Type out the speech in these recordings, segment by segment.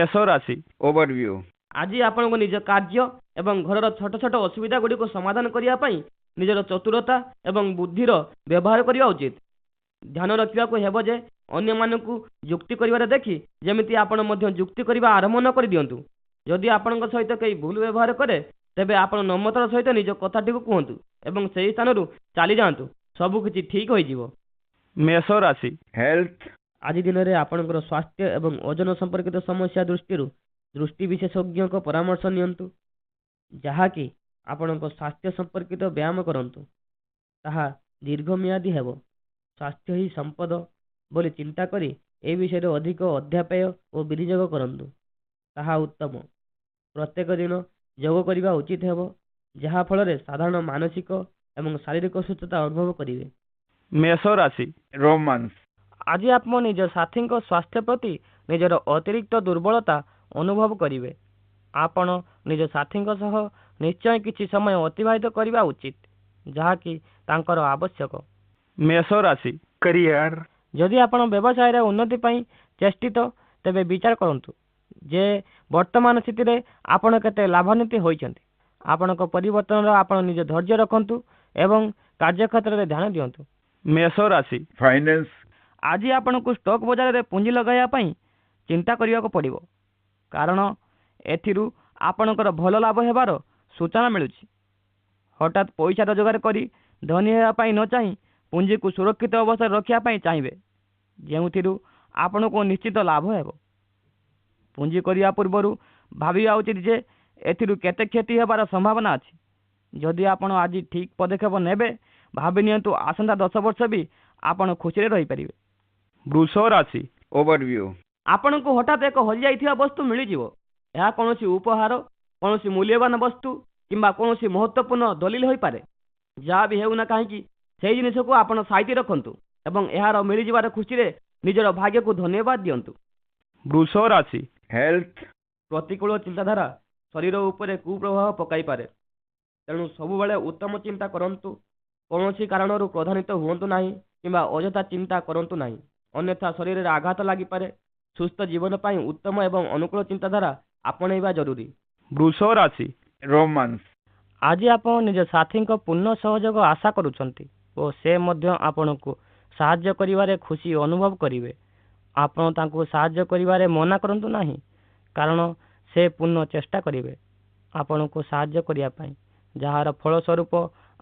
ମେଷ ରାଶି। Overview. ଆଜି ଆପଣଙ୍କୁ ନିଜ କାର୍ଯ୍ୟ ଏବଂ ଘରର ଛୋଟ ଛୋଟ ଅସୁବିଧା ଗୁଡ଼ିକୁ ସମାଧାନ କରିବା ପାଇଁ ନିଜର ଚତୁରତା ଏବଂ ବୁଦ୍ଧିର ବ୍ୟବହାର କରିବା ଉଚିତ। ଧ୍ୟାନ ରଖିବାକୁ ହେବ ଯେ ଅନ୍ୟମାନଙ୍କୁ ଯୁକ୍ତି କରିବାର ଦେଖି ଯେମିତି ଆପଣ ମଧ୍ୟ ଯୁକ୍ତି କରିବା ଆରମ୍ଭ ନ କରିଦିଅନ୍ତୁ। ଯଦି ଆପଣଙ୍କ ସହିତ କେହି ଭୁଲ ବ୍ୟବହାର କରେ, ତେବେ ଆପଣ ନମ୍ରତାର ସହିତ ନିଜ କଥାଟିକୁ କୁହନ୍ତୁ ଏବଂ ସେହି ସ୍ଥାନରୁ ଚାଲିଯାଆନ୍ତୁ। ସବୁକିଛି ଠିକ୍ ହୋଇଯିବ। ମେଷ ରାଶି। Health. ଆଜି ଦିନରେ ଆପଣଙ୍କର ସ୍ୱାସ୍ଥ୍ୟ ଏବଂ ଓଜନ ସମ୍ପର୍କିତ ସମସ୍ୟା ଦୃଷ୍ଟିରୁ ଦୃଷ୍ଟି ବିଶେଷଜ୍ଞଙ୍କ ପରାମର୍ଶ ନିଅନ୍ତୁ। ଯାହାକି ଆପଣଙ୍କ ସ୍ୱାସ୍ଥ୍ୟ ସମ୍ପର୍କିତ ବ୍ୟାୟାମ କରନ୍ତୁ, ତାହା ଦୀର୍ଘମିଆଦୀ ହେବ। ସ୍ୱାସ୍ଥ୍ୟ ହିଁ ସମ୍ପଦ ବୋଲି ଚିନ୍ତା କରି ଏ ବିଷୟରେ ଅଧିକ ଅଧ୍ୟାପେୟ ଓ ବିନିଯୋଗ କରନ୍ତୁ, ତାହା ଉତ୍ତମ। ପ୍ରତ୍ୟେକ ଦିନ ଯୋଗ କରିବା ଉଚିତ ହେବ, ଯାହା ଫଳରେ ସାଧାରଣ ମାନସିକ ଏବଂ ଶାରୀରିକ ସୁସ୍ଥତା ଅନୁଭବ କରିବେ। ମେଷ ରାଶି। Romance. ଆଜି ଆପଣ ନିଜ ସାଥୀଙ୍କ ସ୍ୱାସ୍ଥ୍ୟ ପ୍ରତି ନିଜର ଅତିରିକ୍ତ ଦୁର୍ବଳତା ଅନୁଭବ କରିବେ। ଆପଣ ନିଜ ସାଥୀଙ୍କ ସହ ନିଶ୍ଚୟ କିଛି ସମୟ ଅତିବାହିତ କରିବା ଉଚିତ, ଯାହାକି ତାଙ୍କର ଆବଶ୍ୟକ। ମେଷ ରାଶି। Career. ଯଦି ଆପଣ ବ୍ୟବସାୟରେ ଉନ୍ନତି ପାଇଁ ଚେଷ୍ଟିତ, ତେବେ ବିଚାର କରନ୍ତୁ ଯେ ବର୍ତ୍ତମାନ ସ୍ଥିତିରେ ଆପଣ କେତେ ଲାଭାନ୍ୱିତ ହୋଇଛନ୍ତି। ଆପଣଙ୍କ ପରିବର୍ତ୍ତନର ଆପଣ ନିଜ ଧୈର୍ଯ୍ୟ ରଖନ୍ତୁ ଏବଂ କାର୍ଯ୍ୟକ୍ଷେତ୍ରରେ ଧ୍ୟାନ ଦିଅନ୍ତୁ। ମେଷ ରାଶି। Finance. ଆଜି ଆପଣଙ୍କୁ ଷ୍ଟକ୍ ବଜାରରେ ପୁଞ୍ଜି ଲଗାଇବା ପାଇଁ ଚିନ୍ତା କରିବାକୁ ପଡ଼ିବ, କାରଣ ଏଥିରୁ ଆପଣଙ୍କର ଭଲ ଲାଭ ହେବାର ସୂଚନା ମିଳୁଛି। ହଠାତ୍ ପଇସା ରୋଜଗାର କରି ଧନୀ ହେବା ପାଇଁ ନ ଚାହିଁ ପୁଞ୍ଜିକୁ ସୁରକ୍ଷିତ ଅବସ୍ଥାରେ ରଖିବା ପାଇଁ ଚାହିଁବେ, ଯେଉଁଥିରୁ ଆପଣଙ୍କୁ ନିଶ୍ଚିତ ଲାଭ ହେବ। ପୁଞ୍ଜି କରିବା ପୂର୍ବରୁ ଭାବିବା ଉଚିତ ଯେ ଏଥିରୁ କେତେ କ୍ଷତି ହେବାର ସମ୍ଭାବନା ଅଛି। ଯଦି ଆପଣ ଆଜି ଠିକ୍ ପଦକ୍ଷେପ ନେବେ, ଭାବି ନିଅନ୍ତୁ ଆସନ୍ତା 10 ବର୍ଷ ବି ଆପଣ ଖୁସିରେ ରହିପାରିବେ। ବୃଷ ରାଶି। Overview. ଆପଣଙ୍କୁ ହଠାତ୍ ଏକ ହଜିଯାଇଥିବା ବସ୍ତୁ ମିଳିଯିବ। ଏହା କୌଣସି ଉପହାର, କୌଣସି ମୂଲ୍ୟବାନ ବସ୍ତୁ କିମ୍ବା କୌଣସି ମହତ୍ତ୍ୱପୂର୍ଣ୍ଣ ଦଲିଲ ହୋଇପାରେ। ଯାହା ବି ହେଉନା କାହିଁକି, ସେହି ଜିନିଷକୁ ଆପଣ ସାଇତି ରଖନ୍ତୁ ଏବଂ ଏହାର ମିଳିଯିବାର ଖୁସିରେ ନିଜର ଭାଗ୍ୟକୁ ଧନ୍ୟବାଦ ଦିଅନ୍ତୁ। ବୃଷ ରାଶି। Health. ପ୍ରତିକୂଳ ଚିନ୍ତାଧାରା ଶରୀର ଉପରେ କୁପ୍ରଭାବ ପକାଇପାରେ। ତେଣୁ ସବୁବେଳେ ଉତ୍ତମ ଚିନ୍ତା କରନ୍ତୁ। କୌଣସି କାରଣରୁ କ୍ରୋଧାନ୍ୱିତ ହୁଅନ୍ତୁ ନାହିଁ କିମ୍ବା ଅଯଥା ଚିନ୍ତା କରନ୍ତୁ ନାହିଁ, ଅନ୍ୟଥା ଶରୀରରେ ଆଘାତ ଲାଗିପାରେ। ସୁସ୍ଥ ଜୀବନ ପାଇଁ ଉତ୍ତମ ଏବଂ ଅନୁକୂଳ ଚିନ୍ତାଧାରା ଆପଣେଇବା ଜରୁରୀ। ବୃଷ ରାଶି। Romance. ଆଜି ଆପଣ ନିଜ ସାଥୀଙ୍କ ପୂର୍ଣ୍ଣ ସହଯୋଗ ଆଶା କରୁଛନ୍ତି ଓ ସେ ମଧ୍ୟ ଆପଣଙ୍କୁ ସାହାଯ୍ୟ କରିବାରେ ଖୁସି ଅନୁଭବ କରିବେ। ଆପଣ ତାଙ୍କୁ ସାହାଯ୍ୟ କରିବାରେ ମନା କରନ୍ତୁ ନାହିଁ, କାରଣ ସେ ପୂର୍ଣ୍ଣ ଚେଷ୍ଟା କରିବେ ଆପଣଙ୍କୁ ସାହାଯ୍ୟ କରିବା ପାଇଁ, ଯାହାର ଫଳସ୍ୱରୂପ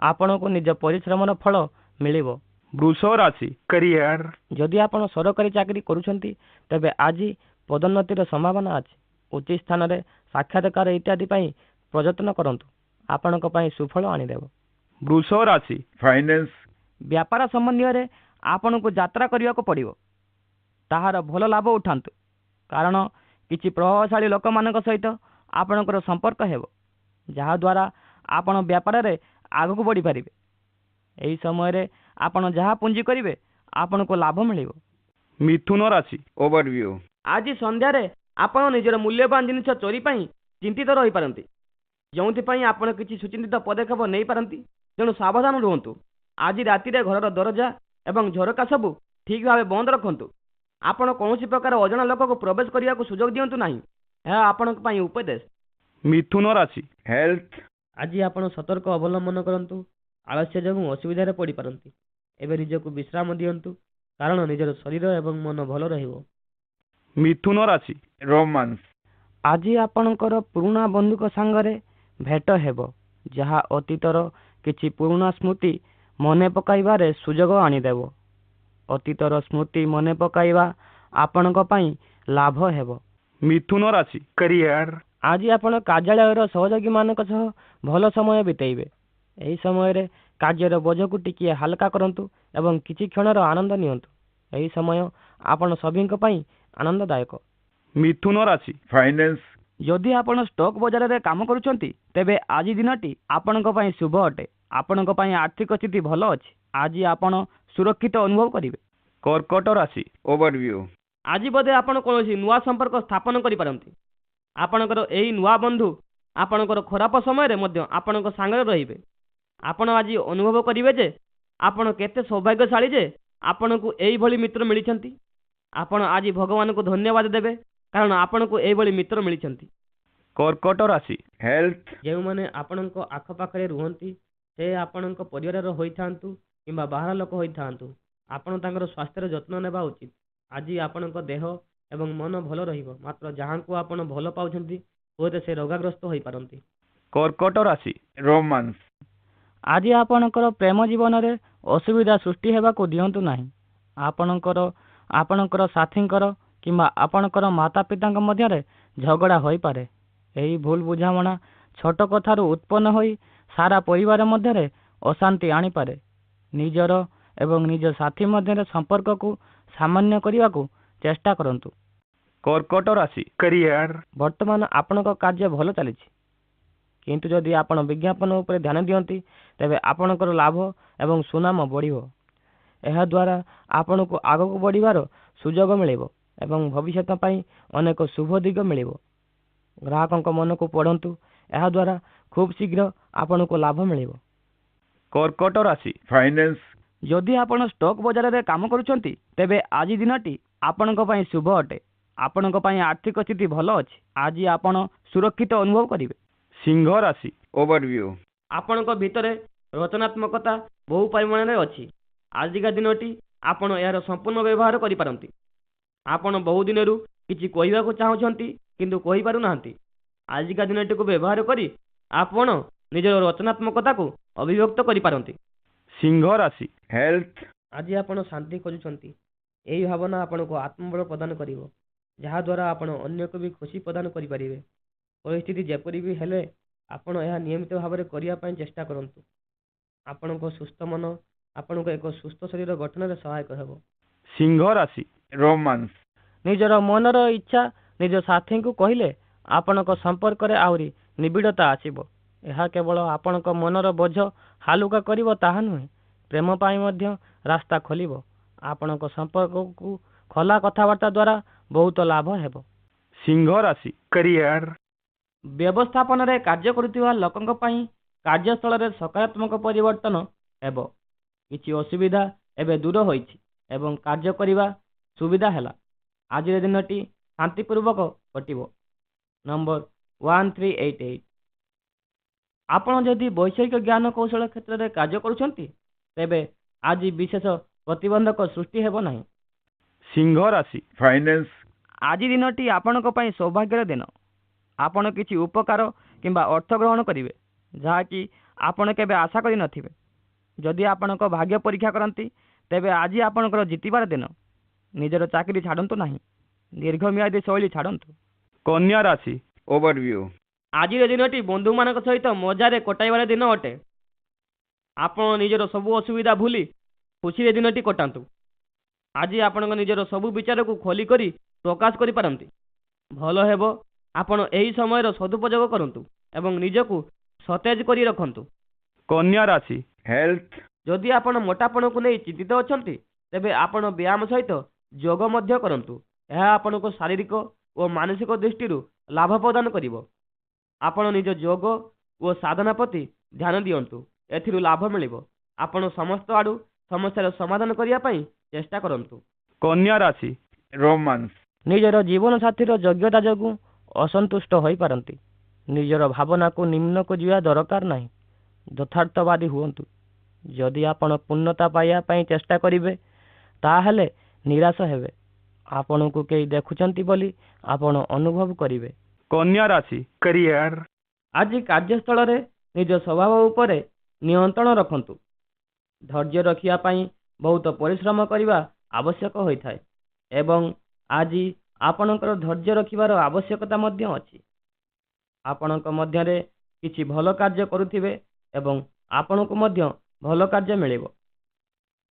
ଆପଣଙ୍କୁ ନିଜ ପରିଶ୍ରମର ଫଳ ମିଳିବ। ବୃଷ ରାଶି। Career. ଯଦି ଆପଣ ସରକାରୀ ଚାକିରି କରୁଛନ୍ତି, ତେବେ ଆଜି ପଦୋନ୍ନତିର ସମ୍ଭାବନା ଅଛି। ଉଚିତ ସ୍ଥାନରେ ସାକ୍ଷାତକାର ଇତ୍ୟାଦି ପାଇଁ ପ୍ରଯତ୍ନ କରନ୍ତୁ, ଆପଣଙ୍କ ପାଇଁ ସୁଫଳ ଆଣିଦେବ। ବୃଷ ରାଶି। Finance. ବ୍ୟାପାର ସମ୍ବନ୍ଧୀୟରେ ଆପଣଙ୍କୁ ଯାତ୍ରା କରିବାକୁ ପଡ଼ିବ। ତାହାର ଭଲ ଲାଭ ଉଠାନ୍ତୁ, କାରଣ କିଛି ପ୍ରଭାବଶାଳୀ ଲୋକମାନଙ୍କ ସହିତ ଆପଣଙ୍କର ସମ୍ପର୍କ ହେବ, ଯାହାଦ୍ୱାରା ଆପଣ ବ୍ୟାପାରରେ ଆଗକୁ ବଢ଼ିପାରିବେ। ଏହି ସମୟରେ ଆପଣ ଯାହା ପୁଞ୍ଜି କରିବେ, ଆପଣଙ୍କୁ ଲାଭ ମିଳିବ। ମିଥୁନ ରାଶି। Overview. ଆଜି ସନ୍ଧ୍ୟାରେ ଆପଣ ନିଜର ମୂଲ୍ୟବାନ ଜିନିଷ ଚୋରି ପାଇଁ ଚିନ୍ତିତ ରହିପାରନ୍ତି, ଯେଉଁଥିପାଇଁ ଆପଣ କିଛି ସୁଚିନ୍ତିତ ପଦକ୍ଷେପ ନେଇପାରନ୍ତି। ତେଣୁ ସାବଧାନ ରୁହନ୍ତୁ। ଆଜି ରାତିରେ ଘରର ଦରଜା ଏବଂ ଝରକା ସବୁ ଠିକ୍ ଭାବେ ବନ୍ଦ ରଖନ୍ତୁ। ଆପଣ କୌଣସି ପ୍ରକାର ଅଜଣା ଲୋକକୁ ପ୍ରବେଶ କରିବାକୁ ସୁଯୋଗ ଦିଅନ୍ତୁ ନାହିଁ। ଏହା ଆପଣଙ୍କ ପାଇଁ ଉପଦେଶ। ମିଥୁନ ରାଶି। Health. ଆଜି ଆପଣ ସତର୍କ ଅବଲମ୍ବନ କରନ୍ତୁ। ଆଳସ୍ୟ ଯୋଗୁଁ ଅସୁବିଧାରେ ପଡ଼ିପାରନ୍ତି। ଏବେ ନିଜକୁ ବିଶ୍ରାମ ଦିଅନ୍ତୁ, କାରଣ ନିଜର ଶରୀର ଏବଂ ମନ ଭଲ ରହିବ। ମିଥୁନ ରାଶି। Romance. ଆଜି ଆପଣଙ୍କର ପୁରୁଣା ବନ୍ଧୁଙ୍କ ସାଙ୍ଗରେ ଭେଟ ହେବ, ଯାହା ଅତୀତର କିଛି ପୁରୁଣା ସ୍ମୃତି ମନେ ପକାଇବାରେ ସୁଯୋଗ ଆଣିଦେବ। ଅତୀତର ସ୍ମୃତି ମନେ ପକାଇବା ଆପଣଙ୍କ ପାଇଁ ଲାଭ ହେବ। ମିଥୁନ ରାଶି। Career. ଆଜି ଆପଣ କାର୍ଯ୍ୟାଳୟର ସହଯୋଗୀମାନଙ୍କ ସହ ଭଲ ସମୟ ବିତେଇବେ। ଏହି ସମୟରେ କାର୍ଯ୍ୟର ବୋଝକୁ ଟିକିଏ ହାଲକା କରନ୍ତୁ ଏବଂ କିଛି କ୍ଷଣର ଆନନ୍ଦ ନିଅନ୍ତୁ। ଏହି ସମୟ ଆପଣ ସଭିଙ୍କ ପାଇଁ ଆନନ୍ଦଦାୟକ। ମିଥୁନ ରାଶି। Finance. ଯଦି ଆପଣ ଷ୍ଟକ୍ ବଜାରରେ କାମ କରୁଛନ୍ତି, ତେବେ ଆଜି ଦିନଟି ଆପଣଙ୍କ ପାଇଁ ଶୁଭ ଅଟେ। ଆପଣଙ୍କ ପାଇଁ ଆର୍ଥିକ ସ୍ଥିତି ଭଲ ଅଛି। ଆଜି ଆପଣ ସୁରକ୍ଷିତ ଅନୁଭବ କରିବେ। କର୍କଟ ରାଶି। Overview. ଆଜି ବୋଧେ ଆପଣ କୌଣସି ନୂଆ ସମ୍ପର୍କ ସ୍ଥାପନ କରିପାରନ୍ତି। ଆପଣଙ୍କର ଏହି ନୂଆ ବନ୍ଧୁ ଆପଣଙ୍କର ଖରାପ ସମୟରେ ମଧ୍ୟ ଆପଣଙ୍କ ସାଙ୍ଗରେ ରହିବେ। ଆପଣ ଆଜି ଅନୁଭବ କରିବେ ଯେ ଆପଣ କେତେ ସୌଭାଗ୍ୟଶାଳୀ ଯେ ଆପଣଙ୍କୁ ଏଇଭଳି ମିତ୍ର ମିଳିଛନ୍ତି। ଆପଣ ଆଜି ଭଗବାନଙ୍କୁ ଧନ୍ୟବାଦ ଦେବେ କାରଣ ଆପଣଙ୍କୁ ଏଇଭଳି ମିତ୍ର ମିଳିଛନ୍ତି। କର୍କଟ ରାଶି। Health, ଯେଉଁମାନେ ଆପଣଙ୍କ ଆଖପାଖରେ ରୁହନ୍ତି, ସେ ଆପଣଙ୍କ ପରିବାରର ହୋଇଥାନ୍ତୁ କିମ୍ବା ବାହାର ଲୋକ ହୋଇଥାନ୍ତୁ, ଆପଣ ତାଙ୍କର ସ୍ୱାସ୍ଥ୍ୟର ଯତ୍ନ ନେବା ଉଚିତ। ଆଜି ଆପଣଙ୍କ ଦେହ ଏବଂ ମନ ଭଲ ରହିବ, ମାତ୍ର ଯାହାଙ୍କୁ ଆପଣ ଭଲ ପାଉଛନ୍ତି ହୁଏତ ସେ ରୋଗାଗ୍ରସ୍ତ ହୋଇପାରନ୍ତି। କର୍କଟ ରାଶି। Romance, ଆଜି ଆପଣଙ୍କର ପ୍ରେମ ଜୀବନରେ ଅସୁବିଧା ସୃଷ୍ଟି ହେବାକୁ ଦିଅନ୍ତୁ ନାହିଁ। ଆପଣଙ୍କର, ଆପଣଙ୍କର ସାଥୀଙ୍କର କିମ୍ବା ଆପଣଙ୍କର ମାତା ପିତାଙ୍କ ମଧ୍ୟରେ ଝଗଡ଼ା ହୋଇପାରେ। ଏହି ଭୁଲ ବୁଝାମଣା ଛୋଟ କଥାରୁ ଉତ୍ପନ୍ନ ହୋଇ ସାରା ପରିବାର ମଧ୍ୟରେ ଅଶାନ୍ତି ଆଣିପାରେ। ନିଜର ଏବଂ ନିଜ ସାଥୀ ମଧ୍ୟରେ ସମ୍ପର୍କକୁ ସାମାନ୍ୟ କରିବାକୁ ଚେଷ୍ଟା କରନ୍ତୁ। କର୍କଟ ରାଶି। Career, ବର୍ତ୍ତମାନ ଆପଣଙ୍କ କାର୍ଯ୍ୟ ଭଲ ଚାଲିଛି, କିନ୍ତୁ ଯଦି ଆପଣ ବିଜ୍ଞାପନ ଉପରେ ଧ୍ୟାନ ଦିଅନ୍ତି, ତେବେ ଆପଣଙ୍କର ଲାଭ ଏବଂ ସୁନାମ ବଢ଼ିବ। ଏହାଦ୍ୱାରା ଆପଣଙ୍କୁ ଆଗକୁ ବଢ଼ିବାର ସୁଯୋଗ ମିଳିବ ଏବଂ ଭବିଷ୍ୟତ ପାଇଁ ଅନେକ ଶୁଭ ଦିଗ ମିଳିବ। ଗ୍ରାହକଙ୍କ ମନକୁ ପଢ଼ନ୍ତୁ, ଏହାଦ୍ୱାରା ଖୁବ୍ ଶୀଘ୍ର ଆପଣଙ୍କୁ ଲାଭ ମିଳିବ। କର୍କଟ ରାଶି। Finance, ଯଦି ଆପଣ ଷ୍ଟକ୍ ବଜାରରେ କାମ କରୁଛନ୍ତି, ତେବେ ଆଜି ଦିନଟି ଆପଣଙ୍କ ପାଇଁ ଶୁଭ ଅଟେ। ଆପଣଙ୍କ ପାଇଁ ଆର୍ଥିକ ସ୍ଥିତି ଭଲ ଅଛି। ଆଜି ଆପଣ ସୁରକ୍ଷିତ ଅନୁଭବ କରିବେ। ସିଂହ ରାଶି। Overview, ଆପଣଙ୍କ ଭିତରେ ରଚନାତ୍ମକତା ବହୁ ପରିମାଣରେ ଅଛି। ଆଜିକା ଦିନଟି ଆପଣ ଏହାର ସମ୍ପୂର୍ଣ୍ଣ ବ୍ୟବହାର କରିପାରନ୍ତି। ଆପଣ ବହୁ ଦିନରୁ କିଛି କହିବାକୁ ଚାହୁଁଛନ୍ତି, କିନ୍ତୁ କହିପାରୁନାହାନ୍ତି। ଆଜିକା ଦିନଟିକୁ ବ୍ୟବହାର କରି ଆପଣ ନିଜର ରଚନାତ୍ମକତାକୁ ଅଭିବ୍ୟକ୍ତ କରିପାରନ୍ତି। ସିଂହ ରାଶି। Health, ଆଜି ଆପଣ ଶାନ୍ତି ଖୋଜୁଛନ୍ତି। ଏହି ଭାବନା ଆପଣଙ୍କୁ ଆତ୍ମବଳ ପ୍ରଦାନ କରିବ, ଯାହାଦ୍ୱାରା ଆପଣ ଅନ୍ୟକୁ ବି ଖୁସି ପ୍ରଦାନ କରିପାରିବେ। ପରିସ୍ଥିତି ଯେପରି ବି ହେଲେ ଆପଣ ଏହା ନିୟମିତ ଭାବରେ କରିବା ପାଇଁ ଚେଷ୍ଟା କରନ୍ତୁ। ଆପଣଙ୍କ ସୁସ୍ଥ ମନ ଆପଣଙ୍କୁ ଏକ ସୁସ୍ଥ ଶରୀର ଗଠନରେ ସହାୟକ ହେବ। ସିଂହ ରାଶି। Romance, ନିଜର ମନର ଇଚ୍ଛା ନିଜ ସାଥୀଙ୍କୁ କହିଲେ ଆପଣଙ୍କ ସମ୍ପର୍କରେ ଆହୁରି ନିବିଡ଼ତା ଆସିବ। ଏହା କେବଳ ଆପଣଙ୍କ ମନର ବୋଝ ହାଲୁକା କରିବ ତାହା ନୁହେଁ, ପ୍ରେମ ପାଇଁ ମଧ୍ୟ ରାସ୍ତା ଖୋଲିବ। ଆପଣଙ୍କ ସମ୍ପର୍କକୁ ଖୋଲା କଥାବାର୍ତ୍ତା ଦ୍ୱାରା ବହୁତ ଲାଭ ହେବ। ସିଂହ ରାଶି। Career, ବ୍ୟବସ୍ଥାପନାରେ କାର୍ଯ୍ୟ କରୁଥିବା ଲୋକଙ୍କ ପାଇଁ କାର୍ଯ୍ୟସ୍ଥଳରେ ସକାରାତ୍ମକ ପରିବର୍ତ୍ତନ ହେବ। କିଛି ଅସୁବିଧା ଏବେ ଦୂର ହୋଇଛି ଏବଂ କାର୍ଯ୍ୟ କରିବା ସୁବିଧା ହେଲା। ଆଜିର ଦିନଟି ଶାନ୍ତିପୂର୍ବକ କଟିବ। ନମ୍ବର 1388। ଆପଣ ଯଦି ବୈଷୟିକ ଜ୍ଞାନ କୌଶଳ କ୍ଷେତ୍ରରେ କାର୍ଯ୍ୟ କରୁଛନ୍ତି, ତେବେ ଆଜି ବିଶେଷ ପ୍ରତିବନ୍ଧକ ସୃଷ୍ଟି ହେବ ନାହିଁ। ସିଂହ ରାଶି। Finance, ଆଜି ଦିନଟି ଆପଣଙ୍କ ପାଇଁ ସୌଭାଗ୍ୟର ଦିନ। ଆପଣ କିଛି ଉପକାର କିମ୍ବା ଅର୍ଥ ଗ୍ରହଣ କରିବେ, ଯାହାକି ଆପଣ କେବେ ଆଶା କରିନଥିବେ। ଯଦି ଆପଣଙ୍କ ଭାଗ୍ୟ ପରୀକ୍ଷା କରନ୍ତି, ତେବେ ଆଜି ଆପଣଙ୍କର ଜିତିବାର ଦିନ। ନିଜର ଚାକିରି ଛାଡ଼ନ୍ତୁ ନାହିଁ। ଦୀର୍ଘମିଆଦୀ ଶୈଳୀ ଛାଡ଼ନ୍ତୁ। କନ୍ୟା ରାଶି। Overview, ଆଜିର ଦିନଟି ବନ୍ଧୁମାନଙ୍କ ସହିତ ମଜାରେ କଟାଇବାର ଦିନ ଅଟେ। ଆପଣ ନିଜର ସବୁ ଅସୁବିଧା ଭୁଲି ଖୁସିରେ ଦିନଟି କଟାନ୍ତୁ। ଆଜି ଆପଣଙ୍କ ନିଜର ସବୁ ବିଚାରକୁ ଖୋଲି କରି ପ୍ରକାଶ କରିପାରନ୍ତି। ଭଲ ହେବ ଆପଣ ଏହି ସମୟର ସଦୁପଯୋଗ କରନ୍ତୁ ଏବଂ ନିଜକୁ ସତେଜ କରି ରଖନ୍ତୁ। କନ୍ୟା ରାଶି। Health, ଯଦି ଆପଣ ମୋଟାପଣକୁ ନେଇ ଚିନ୍ତିତ ଅଛନ୍ତି, ତେବେ ଆପଣ ବ୍ୟାୟାମ ସହିତ ଯୋଗ ମଧ୍ୟ କରନ୍ତୁ। ଏହା ଆପଣଙ୍କୁ ଶାରୀରିକ ଓ ମାନସିକ ଦୃଷ୍ଟିରୁ ଲାଭ ପ୍ରଦାନ କରିବ। ଆପଣ ନିଜ ଯୋଗ ଓ ସାଧନା ପ୍ରତି ଧ୍ୟାନ ଦିଅନ୍ତୁ, ଏଥିରୁ ଲାଭ ମିଳିବ। ଆପଣ ସମସ୍ତ ଆଡ଼ୁ ସମସ୍ୟାର ସମାଧାନ କରିବା ପାଇଁ ଚେଷ୍ଟା କରନ୍ତୁ। କନ୍ୟା ରାଶି। Romance, ନିଜର ଜୀବନସାଥୀର ଯୋଗ୍ୟତା ଯୋଗୁଁ ଅସନ୍ତୁଷ୍ଟ ହୋଇପାରନ୍ତି। ନିଜର ଭାବନାକୁ ନିମ୍ନକୁ ଯିବା ଦରକାର ନାହିଁ। ଯଥାର୍ଥବାଦୀ ହୁଅନ୍ତୁ। ଯଦି ଆପଣ ପୂର୍ଣ୍ଣତା ପାଇବା ପାଇଁ ଚେଷ୍ଟା କରିବେ, ତାହେଲେ ନିରାଶ ହେବେ। ଆପଣଙ୍କୁ କେହି ଦେଖୁଛନ୍ତି ବୋଲି ଆପଣ ଅନୁଭବ କରିବେ। କନ୍ୟା ରାଶି। Career, ଆଜି କାର୍ଯ୍ୟସ୍ଥଳରେ ନିଜ ସ୍ୱଭାବ ଉପରେ ନିୟନ୍ତ୍ରଣ ରଖନ୍ତୁ। ଧୈର୍ଯ୍ୟ ରଖିବା ପାଇଁ ବହୁତ ପରିଶ୍ରମ କରିବା ଆବଶ୍ୟକ ହୋଇଥାଏ ଏବଂ ଆଜି ଆପଣଙ୍କର ଧୈର୍ଯ୍ୟ ରଖିବାର ଆବଶ୍ୟକତା ମଧ୍ୟ ଅଛି। ଆପଣଙ୍କ ମଧ୍ୟରେ କିଛି ଭଲ କାର୍ଯ୍ୟ କରୁଥିବେ ଏବଂ ଆପଣଙ୍କୁ ମଧ୍ୟ ଭଲ କାର୍ଯ୍ୟ ମିଳିବ।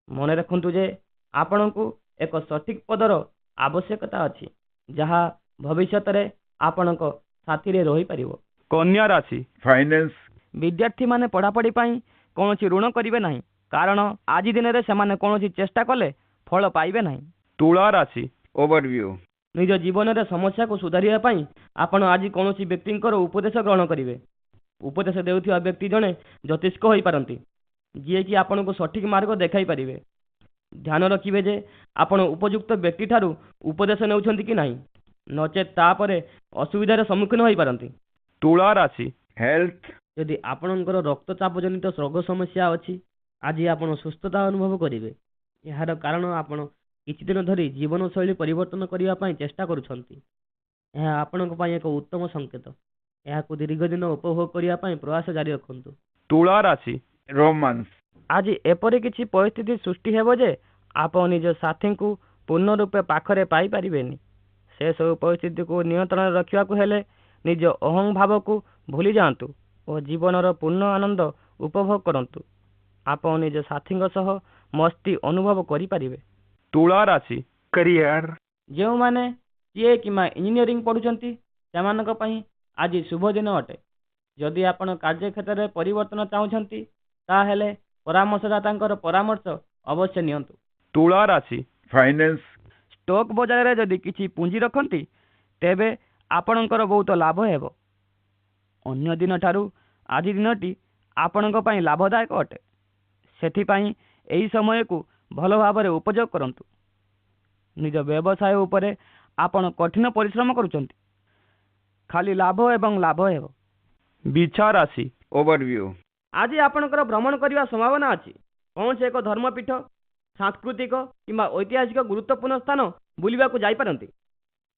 ମନେ ରଖନ୍ତୁ ଯେ ଆପଣଙ୍କୁ ଏକ ସଠିକ ପଦର ଆବଶ୍ୟକତା ଅଛି, ଯାହା ଭବିଷ୍ୟତରେ ଆପଣଙ୍କ ସାଥିରେ ରହିପାରିବ। କନ୍ୟା ରାଶି। Finance, ବିଦ୍ୟାର୍ଥୀମାନେ ପଢ଼ାପଢ଼ି ପାଇଁ କୌଣସି ଋଣ କରିବେ ନାହିଁ, କାରଣ ଆଜି ଦିନରେ ସେମାନେ କୌଣସି ଚେଷ୍ଟା କଲେ ଫଳ ପାଇବେ ନାହିଁ। ତୁଳା ରାଶି। Overview, ନିଜ ଜୀବନରେ ସମସ୍ୟାକୁ ସୁଧାରିବା ପାଇଁ ଆପଣ ଆଜି କୌଣସି ବ୍ୟକ୍ତିଙ୍କର ଉପଦେଶ ଗ୍ରହଣ କରିବେ। ଉପଦେଶ ଦେଉଥିବା ବ୍ୟକ୍ତି ଜଣେ ଜ୍ୟୋତିଷ୍କ ହୋଇପାରନ୍ତି, ଯିଏକି ଆପଣଙ୍କୁ ସଠିକ ମାର୍ଗ ଦେଖାଇ ପାରିବେ। ଧ୍ୟାନ ରଖିବେ ଯେ ଆପଣ ଉପଯୁକ୍ତ ବ୍ୟକ୍ତିଠାରୁ ଉପଦେଶ ନେଉଛନ୍ତି କି ନାହିଁ, ନଚେତ୍ ତାପରେ ଅସୁବିଧାର ସମ୍ମୁଖୀନ ହୋଇପାରନ୍ତି। ତୁଳା ରାଶି। ହେଲ୍ଥ, ଯଦି ଆପଣଙ୍କର ରକ୍ତଚାପ ଜନିତ ରୋଗ ସମସ୍ୟା ଅଛି, ଆଜି ଆପଣ ସୁସ୍ଥତା ଅନୁଭବ କରିବେ। ଏହାର କାରଣ ଆପଣ କିଛି ଦିନ ଧରି ଜୀବନଶୈଳୀ ପରିବର୍ତ୍ତନ କରିବା ପାଇଁ ଚେଷ୍ଟା କରୁଛନ୍ତି। ଏହା ଆପଣଙ୍କ ପାଇଁ ଏକ ଉତ୍ତମ ସଂକେତ। ଏହାକୁ ଦୀର୍ଘ ଦିନ ଉପଭୋଗ କରିବା ପାଇଁ ପ୍ରୟାସ ଜାରି ରଖନ୍ତୁ। ତୁଳା ରାଶି। ରୋମାନ୍ସ, ଆଜି ଏପରି କିଛି ପରିସ୍ଥିତି ସୃଷ୍ଟି ହେବ ଯେ ଆପଣ ନିଜ ସାଥୀଙ୍କୁ ପୂର୍ଣ୍ଣ ରୂପେ ପାଖରେ ପାଇପାରିବେନି। ସେସବୁ ପରିସ୍ଥିତିକୁ ନିୟନ୍ତ୍ରଣରେ ରଖିବାକୁ ହେଲେ ନିଜ ଅହଂ ଭାବକୁ ଭୁଲି ଯାଆନ୍ତୁ ଓ ଜୀବନର ପୂର୍ଣ୍ଣ ଆନନ୍ଦ ଉପଭୋଗ କରନ୍ତୁ। ଆପଣ ନିଜ ସାଥୀଙ୍କ ସହ ମସ୍ତି ଅନୁଭବ କରିପାରିବେ। ତୁଳା ରାଶି। career, ଯେଉଁମାନେ ସିଏ କିମ୍ବା ଇଞ୍ଜିନିୟରିଂ ପଢ଼ୁଛନ୍ତି, ସେମାନଙ୍କ ପାଇଁ ଆଜି ଶୁଭ ଦିନ ଅଟେ। ଯଦି ଆପଣ କାର୍ଯ୍ୟକ୍ଷେତ୍ରରେ ପରିବର୍ତ୍ତନ ଚାହୁଁଛନ୍ତି, ତାହେଲେ ପରାମର୍ଶଦାତାଙ୍କର ପରାମର୍ଶ ଅବଶ୍ୟ ନିଅନ୍ତୁ। ତୁଳା ରାଶି। finance, stock ବଜାରରେ ଯଦି କିଛି ପୁଞ୍ଜି ରଖନ୍ତି, ତେବେ ଆପଣଙ୍କର ବହୁତ ଲାଭ ହେବ। ଅନ୍ୟ ଦିନଠାରୁ ଆଜି ଦିନଟି ଆପଣଙ୍କ ପାଇଁ ଲାଭଦାୟକ ଅଟେ। ସେଥିପାଇଁ ଏହି ସମୟକୁ ଭଲ ଭାବରେ ଉପଯୋଗ କରନ୍ତୁ। ନିଜ ବ୍ୟବସାୟ ଉପରେ ଆପଣ କଠିନ ପରିଶ୍ରମ କରୁଛନ୍ତି, ଖାଲି ଲାଭ ଏବଂ ଲାଭ ହେବ। ବିଛା ରାଶି। overview, ଆଜି ଆପଣଙ୍କର ଭ୍ରମଣ କରିବା ସମ୍ଭାବନା ଅଛି। କୌଣସି ଏକ ଧର୍ମପୀଠ, ସାଂସ୍କୃତିକ କିମ୍ବା ଐତିହାସିକ ଗୁରୁତ୍ୱପୂର୍ଣ୍ଣ ସ୍ଥାନ ବୁଲିବାକୁ ଯାଇପାରନ୍ତି।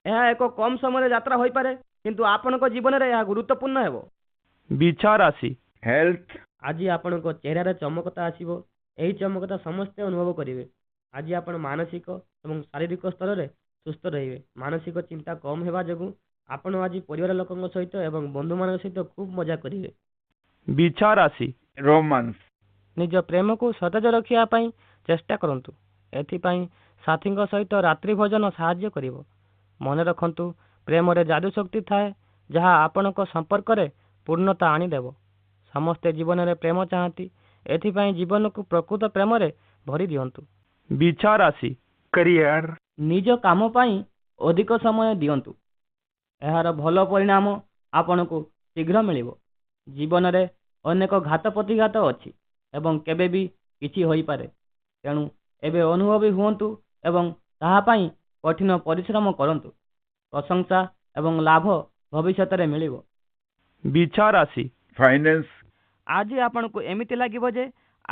ଏହା ଏକ କମ୍ ସମୟରେ ଯାତ୍ରା ହୋଇପାରେ, କିନ୍ତୁ ଆପଣଙ୍କ ଜୀବନରେ ଏହା ଗୁରୁତ୍ୱପୂର୍ଣ୍ଣ ହେବ। ବିଛା ରାଶି। health, ଆଜି ଆପଣଙ୍କ ଚେହେରାରେ ଚମକତା ଆସିବ। ଏହି ଚମକତା ସମସ୍ତେ ଅନୁଭବ କରିବେ। ଆଜି ଆପଣ ମାନସିକ ଏବଂ ଶାରୀରିକ ସ୍ତରରେ ସୁସ୍ଥ ରହିବେ। ମାନସିକ ଚିନ୍ତା କମ୍ ହେବା ଯୋଗୁଁ ଆପଣ ଆଜି ପରିବାର ଲୋକଙ୍କ ସହିତ ଏବଂ ବନ୍ଧୁମାନଙ୍କ ସହିତ ଖୁବ୍ ମଜା କରିବେ। ବିଛା ରାଶି। romance, ନିଜ ପ୍ରେମକୁ ସତେଜ ରଖିବା ପାଇଁ ଚେଷ୍ଟା କରନ୍ତୁ। ଏଥିପାଇଁ ସାଥୀଙ୍କ ସହିତ ରାତ୍ରି ଭୋଜନ ସାହାଯ୍ୟ କରିବ। ମନେ ରଖନ୍ତୁ, ପ୍ରେମରେ ଯାଦୁ ଶକ୍ତି ଥାଏ, ଯାହା ଆପଣଙ୍କ ସମ୍ପର୍କରେ ପୂର୍ଣ୍ଣତା ଆଣିଦେବ। ସମସ୍ତେ ଜୀବନରେ ପ୍ରେମ ଚାହାନ୍ତି। ଏଥିପାଇଁ ଜୀବନକୁ ପ୍ରକୃତ ପ୍ରେମରେ ଭରି ଦିଅନ୍ତୁ। ବିଛା ରାଶି। career, ନିଜ କାମ ପାଇଁ ଅଧିକ ସମୟ ଦିଅନ୍ତୁ। ଏହାର ଭଲ ପରିଣାମ ଆପଣଙ୍କୁ ଶୀଘ୍ର ମିଳିବ। ଜୀବନରେ ଅନେକ ଘାତ ପ୍ରତିଘାତ ଅଛି ଏବଂ କେବେ ବି କିଛି ହୋଇପାରେ। ତେଣୁ ଏବେ ଅନୁଭବୀ ହୁଅନ୍ତୁ ଏବଂ ତାହା ପାଇଁ କଠିନ ପରିଶ୍ରମ କରନ୍ତୁ। ପ୍ରଶଂସା ଏବଂ ଲାଭ ଭବିଷ୍ୟତରେ ମିଳିବ। ବିଛା ରାଶି। finance, ଆଜି ଆପଣଙ୍କୁ ଏମିତି ଲାଗିବ ଯେ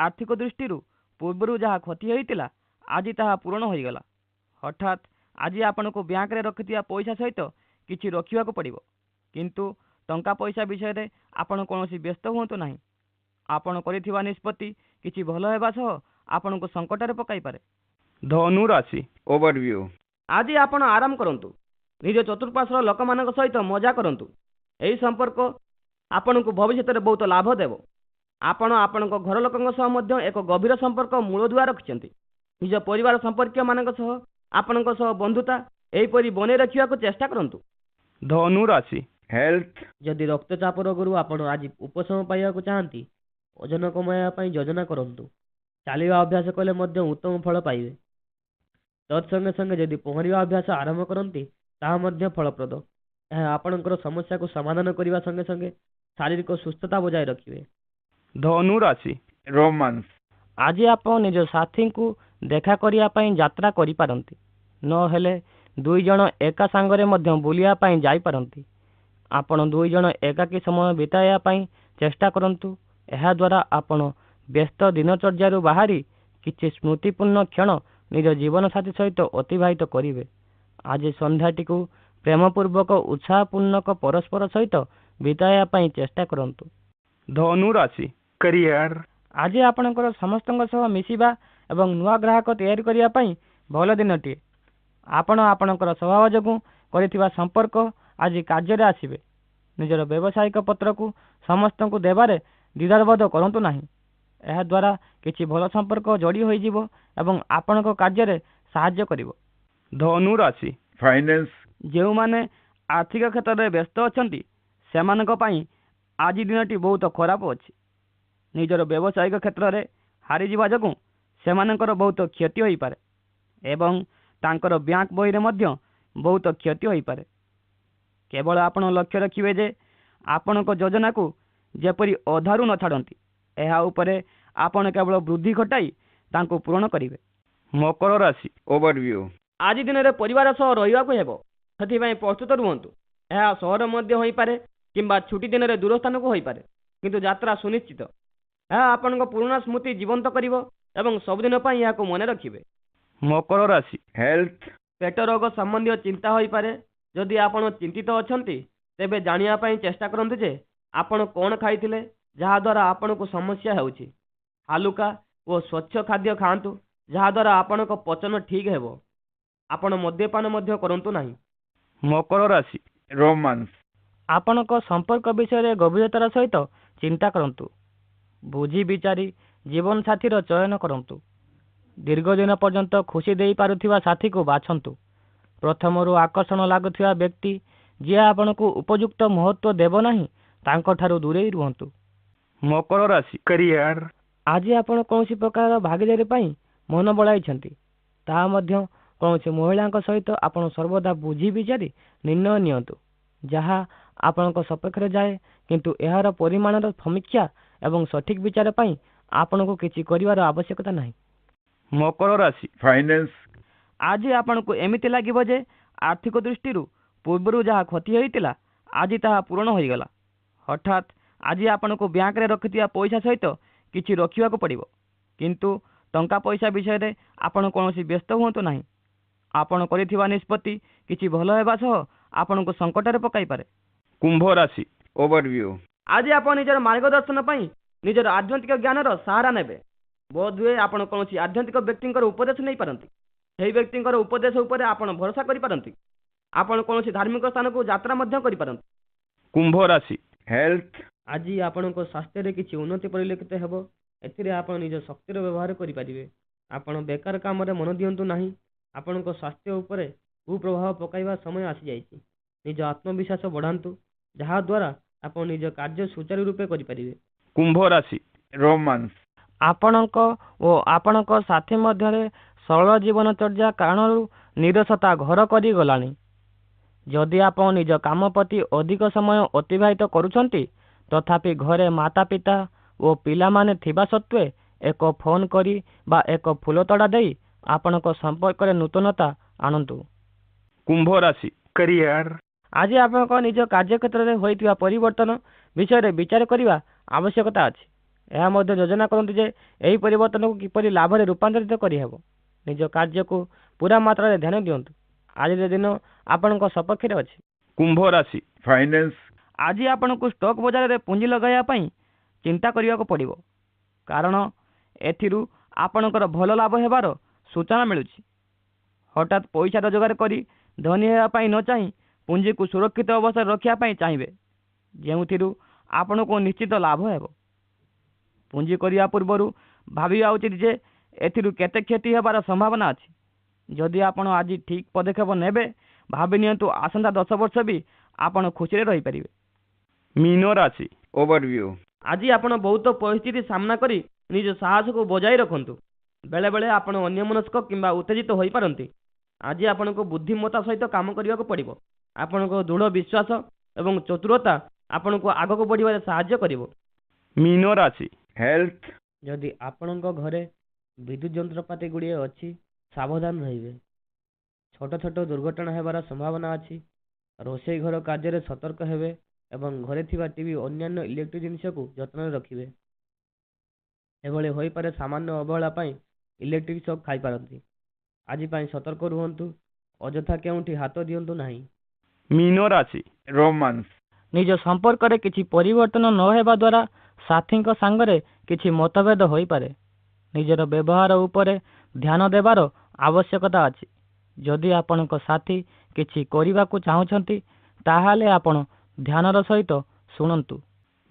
ଆର୍ଥିକ ଦୃଷ୍ଟିରୁ ପୂର୍ବରୁ ଯାହା କ୍ଷତି ହୋଇଥିଲା, ଆଜି ତାହା ପୂରଣ ହୋଇଗଲା। ହଠାତ୍ ଆଜି ଆପଣଙ୍କୁ ବ୍ୟାଙ୍କରେ ରଖିଥିବା ପଇସା ସହିତ କିଛି ରଖିବାକୁ ପଡ଼ିବ। କିନ୍ତୁ ଟଙ୍କା ପଇସା ବିଷୟରେ ଆପଣ କୌଣସି ବ୍ୟସ୍ତ ହୁଅନ୍ତୁ ନାହିଁ। ଆପଣ କରିଥିବା ନିଷ୍ପତ୍ତି କିଛି ଭଲ ହେବା ସହ ଆପଣଙ୍କୁ ସଙ୍କଟରେ ପକାଇପାରେ। ଧନୁ ରାଶି। overview, ଆଜି ଆପଣ ଆରାମ କରନ୍ତୁ। ନିଜ ଚତୁଃପାର୍ଶ୍ୱର ଲୋକମାନଙ୍କ ସହିତ ମଜା କରନ୍ତୁ। ଏହି ସମ୍ପର୍କ ଆପଣଙ୍କୁ ଭବିଷ୍ୟତରେ ବହୁତ ଲାଭ ଦେବ। ଆପଣ ଆପଣଙ୍କ ଘର ଲୋକଙ୍କ ସହ ମଧ୍ୟ ଏକ ଗଭୀର ସମ୍ପର୍କ ମୂଳଦୁଆ ରଖିଛନ୍ତି। ନିଜ ପରିବାର ସମ୍ପର୍କୀୟମାନଙ୍କ ସହ ଆପଣଙ୍କ ସହ ବନ୍ଧୁତା ଏହିପରି ବନେଇ ରଖିବାକୁ ଚେଷ୍ଟା କରନ୍ତୁ। ଧନୁ ରାଶି। health, ଯଦି ରକ୍ତଚାପ ରୋଗରୁ ଆପଣ ଆଜି ଉପଶମ ପାଇବାକୁ ଚାହାନ୍ତି, ଓଜନ କମାଇବା ପାଇଁ ଯୋଜନା କରନ୍ତୁ। ଚାଲିବା ଅଭ୍ୟାସ କଲେ ମଧ୍ୟ ଉତ୍ତମ ଫଳ ପାଇବେ। ତତ୍ସଙ୍ଗେ ସଙ୍ଗେ ଯଦି ପହଁରିବା ଅଭ୍ୟାସ ଆରମ୍ଭ କରନ୍ତି, ତାହା ମଧ୍ୟ ଫଳପ୍ରଦ। ଏହା ଆପଣଙ୍କର ସମସ୍ୟାକୁ ସମାଧାନ କରିବା ସଙ୍ଗେ ସଙ୍ଗେ ଶାରୀରିକ ସୁସ୍ଥତା ବଜାୟ ରଖିବେ। ଧନୁ ରାଶି। romance, ଆଜି ଆପଣ ନିଜ ସାଥୀଙ୍କୁ ଦେଖା କରିବା ପାଇଁ ଯାତ୍ରା କରିପାରନ୍ତି, ନହେଲେ ଦୁଇ ଜଣ ଏକା ସାଙ୍ଗରେ ମଧ୍ୟ ବୁଲିବା ପାଇଁ ଯାଇପାରନ୍ତି। ଆପଣ ଦୁଇ ଜଣ ଏକାକୀ ସମୟ ବିତାଇବା ପାଇଁ ଚେଷ୍ଟା କରନ୍ତୁ। ଏହାଦ୍ୱାରା ଆପଣ ବ୍ୟସ୍ତ ଦିନଚର୍ଯ୍ୟାରୁ ବାହାରି କିଛି ସ୍ମୃତିପୂର୍ଣ୍ଣ କ୍ଷଣ ନିଜ ଜୀବନସାଥୀ ସହିତ ଅତିବାହିତ କରିବେ। ଆଜି ସନ୍ଧ୍ୟାଟିକୁ ପ୍ରେମପୂର୍ବକ ଉତ୍ସାହପୂର୍ଣ୍ଣକ ପରସ୍ପର ସହିତ ବିତାଇବା ପାଇଁ ଚେଷ୍ଟା କରନ୍ତୁ। ଧନୁ ରାଶି। career, ଆଜି ଆପଣଙ୍କର ସମସ୍ତଙ୍କ ସହ ମିଶିବା ଏବଂ ନୂଆ ଗ୍ରାହକ ତିଆରି କରିବା ପାଇଁ ଭଲ ଦିନଟିଏ। ଆପଣ ଆପଣଙ୍କର ସ୍ୱଭାବ ଯୋଗୁଁ କରିଥିବା ସମ୍ପର୍କ ଆଜି କାର୍ଯ୍ୟରେ ଆସିବେ। ନିଜର ବ୍ୟବସାୟିକ ପତ୍ରକୁ ସମସ୍ତଙ୍କୁ ଦେବାରେ ଦ୍ୱିଧାବୋଧ କରନ୍ତୁ ନାହିଁ। ଏହାଦ୍ୱାରା କିଛି ଭଲ ସମ୍ପର୍କ ଯୋଡ଼ି ହୋଇଯିବ ଏବଂ ଆପଣଙ୍କ କାର୍ଯ୍ୟରେ ସାହାଯ୍ୟ କରିବ। ଧନୁ ରାଶି। finance, ଯେଉଁମାନେ ଆର୍ଥିକ କ୍ଷେତ୍ରରେ ବ୍ୟସ୍ତ ଅଛନ୍ତି, ସେମାନଙ୍କ ପାଇଁ ଆଜି ଦିନଟି ବହୁତ ଖରାପ ଅଛି। ନିଜର ବ୍ୟବସାୟିକ କ୍ଷେତ୍ରରେ ହାରିଯିବା ଯୋଗୁଁ ସେମାନଙ୍କର ବହୁତ କ୍ଷତି ହୋଇପାରେ ଏବଂ ତାଙ୍କର ବ୍ୟାଙ୍କ ବହିରେ ମଧ୍ୟ ବହୁତ କ୍ଷତି ହୋଇପାରେ। କେବଳ ଆପଣ ଲକ୍ଷ୍ୟ ରଖିବେ ଯେ ଆପଣଙ୍କ ଯୋଜନାକୁ ଯେପରି ଅଧାରୁ ନ ଛାଡ଼ନ୍ତି। ଏହା ଉପରେ ଆପଣ କେବଳ ବୃଦ୍ଧି ଘଟାଇ ତାଙ୍କୁ ପୂରଣ କରିବେ। ମକର ରାଶି। overview, ଆଜି ଦିନରେ ପରିବାର ସହ ରହିବାକୁ ହେବ। ସେଥିପାଇଁ ପ୍ରସ୍ତୁତ ରୁହନ୍ତୁ। ଏହା ସହର ମଧ୍ୟ ହୋଇପାରେ କିମ୍ବା ଛୁଟି ଦିନରେ ଦୂର ସ୍ଥାନକୁ ହୋଇପାରେ, କିନ୍ତୁ ଯାତ୍ରା ସୁନିଶ୍ଚିତ। ଏହା ଆପଣଙ୍କ ପୁରୁଣା ସ୍ମୃତି ଜୀବନ୍ତ କରିବ ଏବଂ ସବୁଦିନ ପାଇଁ ଏହାକୁ ମନେ ରଖିବେ। ମକର ରାଶି। ହେଲ୍ଥ, ପେଟ ରୋଗ ସମ୍ବନ୍ଧୀୟ ଚିନ୍ତା ହୋଇପାରେ। ଯଦି ଆପଣ ଚିନ୍ତିତ ଅଛନ୍ତି, ତେବେ ଜାଣିବା ପାଇଁ ଚେଷ୍ଟା କରନ୍ତୁ ଯେ ଆପଣ କ'ଣ ଖାଇଥିଲେ ଯାହାଦ୍ୱାରା ଆପଣଙ୍କୁ ସମସ୍ୟା ହେଉଛି। ହାଲୁକା ଓ ସ୍ୱଚ୍ଛ ଖାଦ୍ୟ ଖାଆନ୍ତୁ, ଯାହାଦ୍ୱାରା ଆପଣଙ୍କ ପଚନ ଠିକ୍ ହେବ। ଆପଣ ମଦ୍ୟପାନ ମଧ୍ୟ କରନ୍ତୁ ନାହିଁ। ମକର ରାଶି। ରୋମାନ୍ସ, ଆପଣଙ୍କ ସମ୍ପର୍କ ବିଷୟରେ ଗଭୀରତାର ସହିତ ଚିନ୍ତା କରନ୍ତୁ। ବୁଝି ବିଚାରି ଜୀବନସାଥୀର ଚୟନ କରନ୍ତୁ। ଦୀର୍ଘ ଦିନ ପର୍ଯ୍ୟନ୍ତ ଖୁସି ଦେଇପାରୁଥିବା ସାଥୀକୁ ବାଛନ୍ତୁ। ପ୍ରଥମରୁ ଆକର୍ଷଣ ଲାଗୁଥିବା ବ୍ୟକ୍ତି ଯିଏ ଆପଣଙ୍କୁ ଉପଯୁକ୍ତ ମହତ୍ତ୍ୱ ଦେବ ନାହିଁ, ତାଙ୍କଠାରୁ ଦୂରେଇ ରୁହନ୍ତୁ। ମକର ରାଶି। career, ଆଜି ଆପଣ କୌଣସି ପ୍ରକାରର ଭାଗିଦାରୀ ପାଇଁ ମନ ବଳାଇଛନ୍ତି, ତାହା ମଧ୍ୟ କୌଣସି ମହିଳାଙ୍କ ସହିତ। ଆପଣ ସର୍ବଦା ବୁଝି ବିଚାରି ନିର୍ଣ୍ଣୟ ନିଅନ୍ତୁ, ଯାହା ଆପଣଙ୍କ ସପକ୍ଷରେ ଯାଏ। କିନ୍ତୁ ଏହାର ପରିମାଣର ସମୀକ୍ଷା ଏବଂ ସଠିକ ବିଚାର ପାଇଁ ଆପଣଙ୍କୁ କିଛି କରିବାର ଆବଶ୍ୟକତା ନାହିଁ। ମକର ରାଶି। finance, ଆଜି ଆପଣଙ୍କୁ ଏମିତି ଲାଗିବ ଯେ ଆର୍ଥିକ ଦୃଷ୍ଟିରୁ ପୂର୍ବରୁ ଯାହା କ୍ଷତି ହୋଇଥିଲା, ଆଜି ତାହା ପୂରଣ ହୋଇଗଲା। ହଠାତ୍ ଆଜି ଆପଣଙ୍କୁ ବ୍ୟାଙ୍କରେ ରଖିଥିବା ପଇସା ସହିତ କିଛି ରଖିବାକୁ ପଡ଼ିବ। କିନ୍ତୁ ଟଙ୍କା ପଇସା ବିଷୟରେ ଆପଣ କୌଣସି ବ୍ୟସ୍ତ ହୁଅନ୍ତୁ ନାହିଁ। ଆପଣ କରିଥିବା ନିଷ୍ପତ୍ତି କିଛି ଭଲ ହେବା ସହ ଆପଣଙ୍କୁ ସଙ୍କଟରେ ପକାଇପାରେ। କୁମ୍ଭ ରାଶି। overview, ଆଜି ଆପଣ ନିଜର ମାର୍ଗଦର୍ଶନ ପାଇଁ ନିଜର ଆଧ୍ୟାତ୍ମିକ ଜ୍ଞାନର ସାହାରା ନେବେ। ବୋଧହୁଏ ଆପଣ କୌଣସି ଆଧ୍ୟାତ୍ମିକ ବ୍ୟକ୍ତିଙ୍କର ଉପଦେଶ ନେଇପାରନ୍ତି। ସେହି ବ୍ୟକ୍ତିଙ୍କର ଉପଦେଶ ଉପରେ ଆପଣ ଭରସା କରିପାରନ୍ତି। ଆପଣ କୌଣସି ଧାର୍ମିକ ସ୍ଥାନକୁ ଯାତ୍ରା ମଧ୍ୟ କରିପାରନ୍ତି। କୁମ୍ଭ ରାଶି। health, ଆଜି ଆପଣଙ୍କ ସ୍ୱାସ୍ଥ୍ୟରେ କିଛି ଉନ୍ନତି ପରିଲକ୍ଷିତ ହେବ। ଏଥିରେ ଆପଣ ନିଜ ଶକ୍ତିର ବ୍ୟବହାର କରିପାରିବେ। ଆପଣ ବେକାର କାମରେ ମନ ଦିଅନ୍ତୁ ନାହିଁ। ଆପଣଙ୍କ ସ୍ୱାସ୍ଥ୍ୟ ଉପରେ କୁପ୍ରଭାବ ପକାଇବା ସମୟ ଆସିଯାଇଛି। ନିଜ ଆତ୍ମବିଶ୍ୱାସ ବଢ଼ାନ୍ତୁ, ଯାହାଦ୍ୱାରା ଆପଣ ନିଜ କାର୍ଯ୍ୟ ସୁଚାରୁ ରୂପେ କରିପାରିବେ। କୁମ୍ଭ ରାଶି। romance, ଆପଣଙ୍କ ଓ ଆପଣଙ୍କ ସାଥୀ ମଧ୍ୟରେ ସରଳ ଜୀବନଚର୍ଯ୍ୟା କାରଣରୁ ନିରସତା ଘର କରିଗଲାଣି। ଯଦି ଆପଣ ନିଜ କାମ ପ୍ରତି ଅଧିକ ସମୟ ଅତିବାହିତ କରୁଛନ୍ତି, ତଥାପି ଘରେ ମାତା ପିତା ଓ ପିଲାମାନେ ଥିବା ସତ୍ତ୍ୱେ ଏକ ଫୋନ୍ କରି ବା ଏକ ଫୁଲତୋଡ଼ା ଦେଇ ଆପଣଙ୍କ ସମ୍ପର୍କରେ ନୂତନତା ଆଣନ୍ତୁ। କୁମ୍ଭ ରାଶି। career, ଆଜି ଆପଣଙ୍କ ନିଜ କାର୍ଯ୍ୟକ୍ଷେତ୍ରରେ ହୋଇଥିବା ପରିବର୍ତ୍ତନ ବିଷୟରେ ବିଚାର କରିବା ଆବଶ୍ୟକତା ଅଛି। ଏହା ମଧ୍ୟ ଯୋଜନା କରନ୍ତୁ ଯେ ଏହି ପରିବର୍ତ୍ତନକୁ କିପରି ଲାଭରେ ରୂପାନ୍ତରିତ କରିହେବ। ନିଜ କାର୍ଯ୍ୟକୁ ପୂରା ମାତ୍ରାରେ ଧ୍ୟାନ ଦିଅନ୍ତୁ। ଆଜିର ଦିନ ଆପଣଙ୍କ ସପକ୍ଷରେ ଅଛି। କୁମ୍ଭ ରାଶି। finance, ଆଜି ଆପଣଙ୍କୁ ଷ୍ଟକ୍ ବଜାରରେ ପୁଞ୍ଜି ଲଗାଇବା ପାଇଁ ଚିନ୍ତା କରିବାକୁ ପଡ଼ିବ, କାରଣ ଏଥିରୁ ଆପଣଙ୍କର ଭଲ ଲାଭ ହେବାର ସୂଚନା ମିଳୁଛି। ହଠାତ୍ ପଇସା ରୋଜଗାର କରି ଧନୀ ହେବା ପାଇଁ ନ ଚାହିଁ ପୁଞ୍ଜିକୁ ସୁରକ୍ଷିତ ଅବସ୍ଥାରେ ରଖିବା ପାଇଁ ଚାହିଁବେ, ଯେଉଁଥିରୁ ଆପଣଙ୍କୁ ନିଶ୍ଚିତ ଲାଭ ହେବ। ପୁଞ୍ଜି କରିବା ପୂର୍ବରୁ ଭାବିବା ଉଚିତ ଯେ ଏଥିରୁ କେତେ କ୍ଷତି ହେବାର ସମ୍ଭାବନା ଅଛି। ଯଦି ଆପଣ ଆଜି ଠିକ୍ ପଦକ୍ଷେପ ନେବେ, ଭାବି ନିଅନ୍ତୁ ଆସନ୍ତା 10 ବର୍ଷ ବି ଆପଣ ଖୁସିରେ ରହିପାରିବେ। ମୀନ ରାଶି। overview, ଆଜି ଆପଣ ବହୁତ ପରିସ୍ଥିତି ସାମ୍ନା କରି ନିଜ ସାହସକୁ ବଜାୟ ରଖନ୍ତୁ। ବେଳେବେଳେ ଆପଣ ଅନ୍ୟମନସ୍କ କିମ୍ବା ଉତ୍ତେଜିତ ହୋଇପାରନ୍ତି। ଆଜି ଆପଣଙ୍କୁ ବୁଦ୍ଧିମତ୍ତା ସହିତ କାମ କରିବାକୁ ପଡ଼ିବ। ଆପଣଙ୍କ ଦୃଢ଼ ବିଶ୍ୱାସ ଏବଂ ଚତୁରତା ଆପଣଙ୍କୁ ଆଗକୁ ବଢ଼ିବାରେ ସାହାଯ୍ୟ କରିବ। ମୀନ ରାଶି। health, ଯଦି ଆପଣଙ୍କ ଘରେ ବିଦ୍ୟୁତ ଯନ୍ତ୍ରପାତି ଗୁଡ଼ିଏ ଅଛି, ସାବଧାନ ରହିବେ। ଛୋଟ ଛୋଟ ଦୁର୍ଘଟଣା ହେବାର ସମ୍ଭାବନା ଅଛି। ରୋଷେଇ ଘର କାର୍ଯ୍ୟରେ ସତର୍କ ହେବେ ଏବଂ ଘରେ ଥିବା ଟିଭି, ଅନ୍ୟାନ୍ୟ ଇଲେକ୍ଟ୍ରିକ୍ ଜିନିଷକୁ ଯତ୍ନରେ ରଖିବେ। ଏଭଳି ହୋଇପାରେ, ସାମାନ୍ୟ ଅବହେଳା ପାଇଁ ଇଲେକ୍ଟ୍ରିକ୍ ସକ୍ ଖାଇପାରନ୍ତି। ଆଜି ପାଇଁ ସତର୍କ ରୁହନ୍ତୁ। ଅଯଥା କେଉଁଠି ହାତ ଦିଅନ୍ତୁ ନାହିଁ। ମୀନ ରାଶି। romance, ନିଜ ସମ୍ପର୍କରେ କିଛି ପରିବର୍ତ୍ତନ ନ ହେବା ଦ୍ୱାରା ସାଥୀଙ୍କ ସାଙ୍ଗରେ କିଛି ମତଭେଦ ହୋଇପାରେ। ନିଜର ବ୍ୟବହାର ଉପରେ ଧ୍ୟାନ ଦେବାର ଆବଶ୍ୟକତା ଅଛି। ଯଦି ଆପଣଙ୍କ ସାଥୀ କିଛି କରିବାକୁ ଚାହୁଁଛନ୍ତି, ତାହେଲେ ଆପଣ ଧ୍ୟାନର ସହିତ ଶୁଣନ୍ତୁ।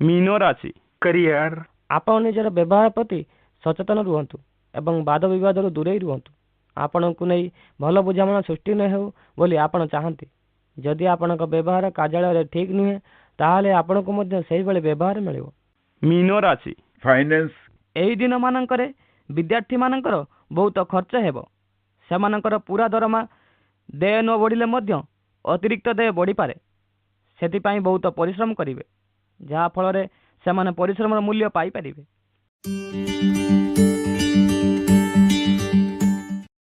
ମୀନ ରାଶି। career, ଆପଣ ନିଜର ବ୍ୟବହାର ପ୍ରତି ସଚେତନ ରୁହନ୍ତୁ ଏବଂ ବାଦ ବିବାଦରୁ ଦୂରେଇ ରୁହନ୍ତୁ। ଆପଣଙ୍କୁ ନେଇ ଭଲ ବୁଝାମଣା ସୃଷ୍ଟି ନ ହେଉ ବୋଲି ଆପଣ ଚାହାନ୍ତି। ଯଦି ଆପଣଙ୍କ ବ୍ୟବହାର କାର୍ଯ୍ୟାଳୟରେ ଠିକ୍ ନୁହେଁ, ତାହେଲେ ଆପଣଙ୍କୁ ମଧ୍ୟ ସେହିଭଳି ବ୍ୟବହାର ମିଳିବ। ମୀନ ରାଶି। finance, ଏହି ଦିନମାନଙ୍କରେ ବିଦ୍ୟାର୍ଥୀମାନଙ୍କର ବହୁତ ଖର୍ଚ୍ଚ ହେବ। ସେମାନଙ୍କର ପୂରା ଦରମା ଦେୟ ନ ବଢ଼ିଲେ ମଧ୍ୟ ଅତିରିକ୍ତ ଦେୟ ବଢ଼ିପାରେ। ସେଥିପାଇଁ ବହୁତ ପରିଶ୍ରମ କରିବେ, ଯାହାଫଳରେ ସେମାନେ ପରିଶ୍ରମର ମୂଲ୍ୟ ପାଇପାରିବେ।